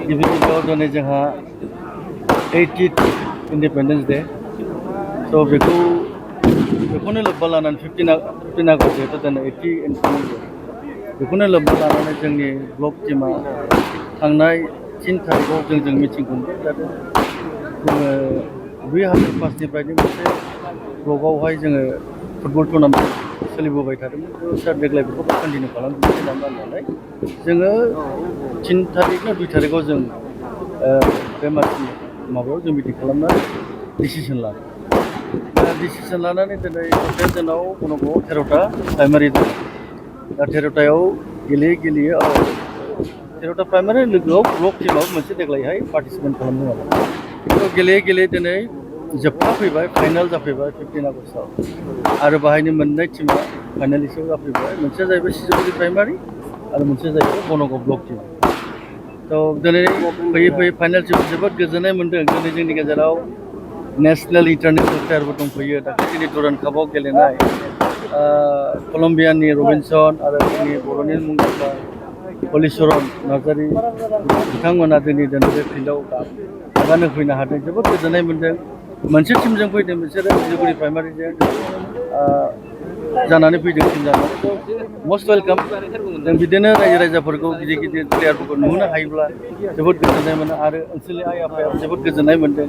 गिबि गिबियाव दिनै जोंहा 80th इन्डिपेन्डेन्स डे स' बेखौनो लोब्बा लानानै 15 आगस्ट जिहेतु दिनै 80 इन्डिपेन्डेन्स डे बेखौनो लोब्बा लानानै जोंनि ब्लक टीमा थांनाय 3 थारिखआव जों मिटिं खुंदों जाहाथे जोङो 2005निफ्रायनो मोनसे ब्लकआवहाय जोङो फुटबल टुर्नामेन्ट सोलिबोबाय थादोंमोन सार देग्लाय बेखौ कन्टिनिउ खालामफिननो होननानै जोङो 3 थारिख ना 2 थारिखआव जों बे माबायाव जों मिटिं खालामनानै डिसिसन लादों डिसिसन लानानै दिनै टटेल जोंनाव गन'गावआव 13टा प्राइमारि दं दा 13टायाव गेलेयो 13टा प्राइमारि लोगोआव ब्लक टीमाव मोनसे देग्लायहाय पार्टिसिपेट खालामदों आरो गेलेयै दिनै जोबथा फैबाय फाइनाल जाफैबाय 15 आगस्टआव आरो बाहायनो मोननाय टीमा फाइनालिस्टआव जाफैबाय मोनसेया जाहैबाय सिजुगुरि प्राइमारि आरो मोनसेया जाहैबाय गन'गाव ब्लक टीम थ' दिनै फैयै फाइनालसिम जोबोद गोजोननाय मोन्दों दिनै जोंनि गेजेराव नेसनेल इन्टारनेसनेल प्लेयारबो दंफैयो दाख्लै जोंनि दुरान्ड कापआव गेलेनाय कलम्बियानि रबिनसन आरो जोंनि बर'नि मुंदांखा हलिचरन नार्जारि बिथांमोना दिनै बे फिल्डआव आगान होफैनो हादों जोबोद गोजोननाय मोन्दों मोनसे टिमजों फैदों बिसोरो सिजुगुरि प्राइमारिजों जानानै फैदों टिम जानानै मस्ट वेलकाम जों बिदिनो रायजो राजाफोरखौ गिदिर प्लेयारफोरखौ नुहोनो हायोब्ला जोबोद गोजोननाय मोनो आरो ओनसोलनि आइ आफायाबो जोबोद गोजोननाय मोन्दों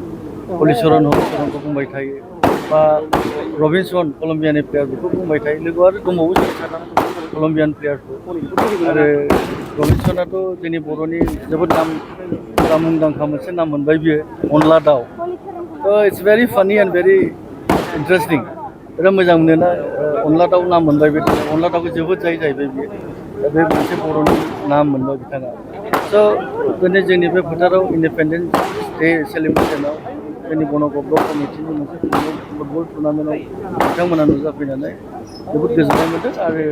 हलिचरनखौ बुंबाय थायो बा रबिनसन कलम्बियानि प्लेयार बेखौ बुंबाय थायो लोगोआव आरो दंबावो कलम्बियान प्लेयारफोर आरो रबिनसनाथ' जोंनि बर'नि जोबोद मुंदांखा मोनसे नाम मोनबाय बियो अनला दाउ इट्स भेरि फानि एन्ड भेरि इन्टारेस्टिं बिराद मोजां मोनोना अनला दाउ नाम मोनबाय बे अनला दाउखौ जोबोद जायो जाहैबाय बियो दा बे मोनसे बर'नि नाम मोनबाय बिथाङा स' दिनै जोंनि बे फोथाराव इन्डिपेन्डेन्स डे सेलिब्रेसनाव जोंनि गन'गाव ब्लक कमिटिनि मोनसे फुटबल टुर्नामेन्टआव बिथांमोना नुजाफैनानै जोबोद गोजोननाय मोन्दों आरो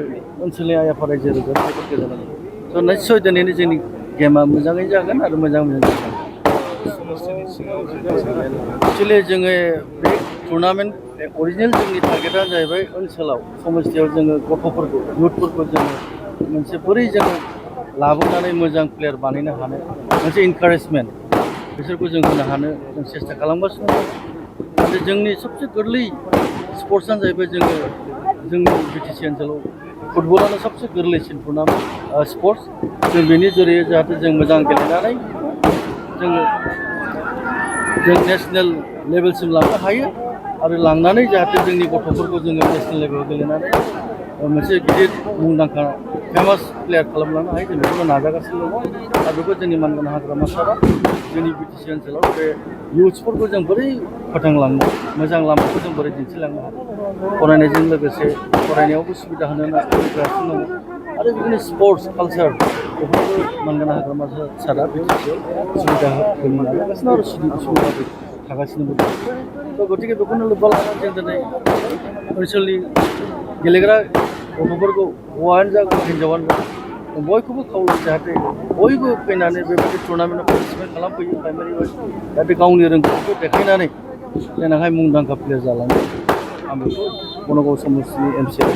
ओनसोलनि आइ आफा रायजो राजाया जोबोद गोजोननाय मोन्दों स' निस्सय दिनैनो जोंनि गेमा मोजाङै जागोन आरो मोजां जागोन एक्सुवेलि जोङो बे टुर्नामेन्ट अरिजिनेल जोंनि टारगेटआ जाहैबाय ओनसोलाव समस्थियाव जोङो गथ'फोरखौ इयुथफोरखौ जोङो मोनसे बोरै जोङो लाबोनानै मोजां प्लेयार बानायनो हानो मोनसे इनकारेजमेन्ट बिसोरखौ जों होनो हानो जों सेस्था खालामगासिनो दं नाथाय जोंनि सबसे गोरलै स्पर्ट्सआनो जाहैबाय जोंनि बिटिसि ओनसोलाव फुटबलानो सबसे गोरलैसिन टुर्नामेन्ट स्पर्ट्स जों बेनि जरियै जाहाथे जों मोजां गेलेनानै जों नेसनेल लेभेलसिम लांनो हायो आरो लांनानै जाहाथे जोंनि गथ'फोरखौ जोङो नेसनेल लेभेलाव गेलेनानै मोनसे गिदिर मुंदांखा फेमास प्लेयार खालामलांनो हायो जों बेखौनो नाजागासिनो दङ आरो बेखौ जोंनि मानगोनां हाग्रामा सारआ जोंनि बिटिसि ओनसोलाव बे इयुथ्सफोरखौ जों बोरै फोथांलांनो मोजां लामाखौ जों बोरै दिन्थिलांनो हायो फरायनायजों लोगोसे फरायनायावबो सुबिदा होनो नाजागासिनो दङ आरो बिदिनो स्पर्ट्स कालचार बेफोरखौ मानगोनां हाग्रामा सारआ बिटिसिआव सुबिदा होनो नाजागासिनो आरो सुबिदाबो थागासिनोबो दं थ' गतिके बेखौनो लोब्बा लानानै जों दिनै ओनसोलनि गेलेग्रा गथ'फोरखौ हौवायानो जा हिन्जावानो जा बयखौबो खावलायो जाहाथे बयबो फैनानै बेबायदि टुर्नामेन्टआव पार्टिसिपेट खालामफैयो प्राइमारि वाइज जाहाथे गावनि रोंगौथिखौ देखायनानै देनांहाय मुंदांखा प्लेयार जालाङो आं बेखौ गन'गाव समस्तिनि एमसिएल